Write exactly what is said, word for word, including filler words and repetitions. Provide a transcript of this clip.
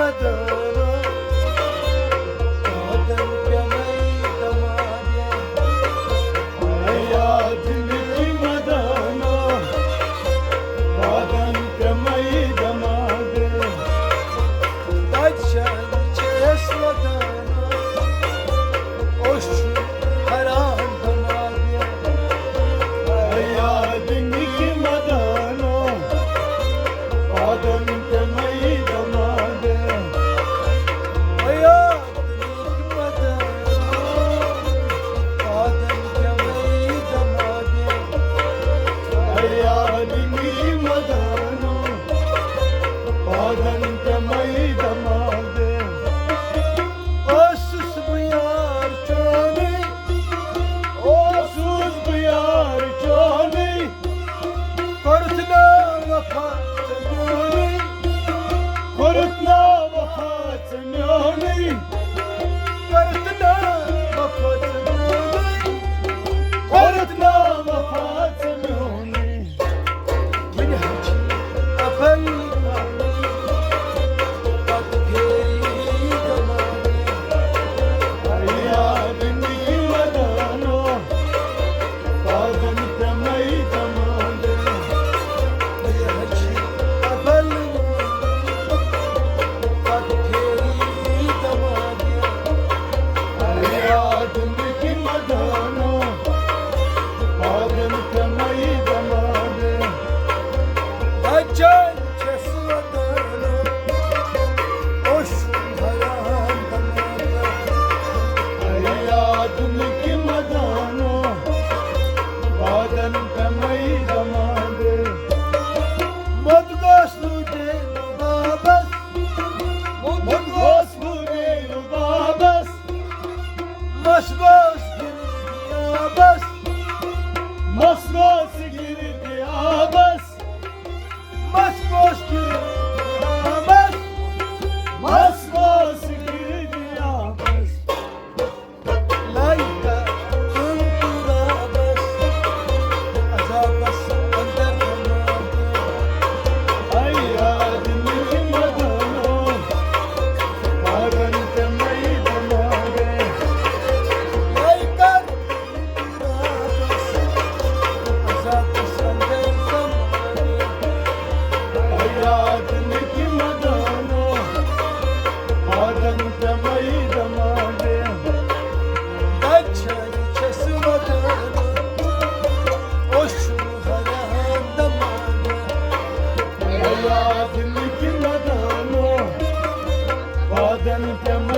مدانو، پادن پیمے دماغے۔ یاد نکی مدانو، پادن پیمے دماغے۔ دجن چیس مدانو، اوش حرام دماغے۔ یاد نکی مدانو، پادن پیمے دماغے۔ یاد نکی مدانو، پادن پیمے دماغے۔ یاد نکی مدانو، پادن پیمے دماغے۔ اوسُس بہٕ یار چونُے، اوسُس بہٕ یار چونُے، کوٚرُتھ نا وفا ژےٚ میونُے، کوٚرُتھ نا وفا ژےٚ میونُے، کوٚرُتھ نا وفا ژےٚ میونُے، کوٚرُتھ نا وفا ژےٚ میونُے۔ وۄنۍ حظ چھِ اَپٲری پَتہٕ پھیری دَماغ۔ یاد نِکہِ مَدانو، پادَن پٮ۪مَے دَماغ۔ وۄنۍ حظ چھِ اَپٲری پَتہٕ پھیری دَماغ۔ یاد نِکہِ مَدانو، پادَن پٮ۪مَے دَماغ۔ بَچَن چھَس وَدان، اوٚش حیران دَماغ۔ یاد نِکہِ مَدانو، پادَن پٮ۪مَے دَماغ۔ موٚت گوٚژھ نہٕ دِنۍ بابَس، موٚت گوٚژھ نہٕ دِنۍ بابَس۔ مَس گوٚژھ گِرِ آبَس، مَس گوٚژھ گِرِ آبَس، مَس گوٚژھ گِرِ آبَس، مَس گوٚژھ گِرِ آبَس۔ لایکا تُل تُرابَس، عذابَس اندر دماغ۔ اے یاد نِکہِ مَدانو، پادَن پٮ۪مَے دَماغ۔ لایکا تُل تُرابَس، عذابَس اندر دماغ۔ اے یاد نِکہِ مَدانو، پادَن پٮ۪مَے دَماغ۔ دَچھَن چھَس وَدان، اوٚش حیران دَماغ۔ یاد نِکہِ مَدانو، پادَن پٮ۪مَے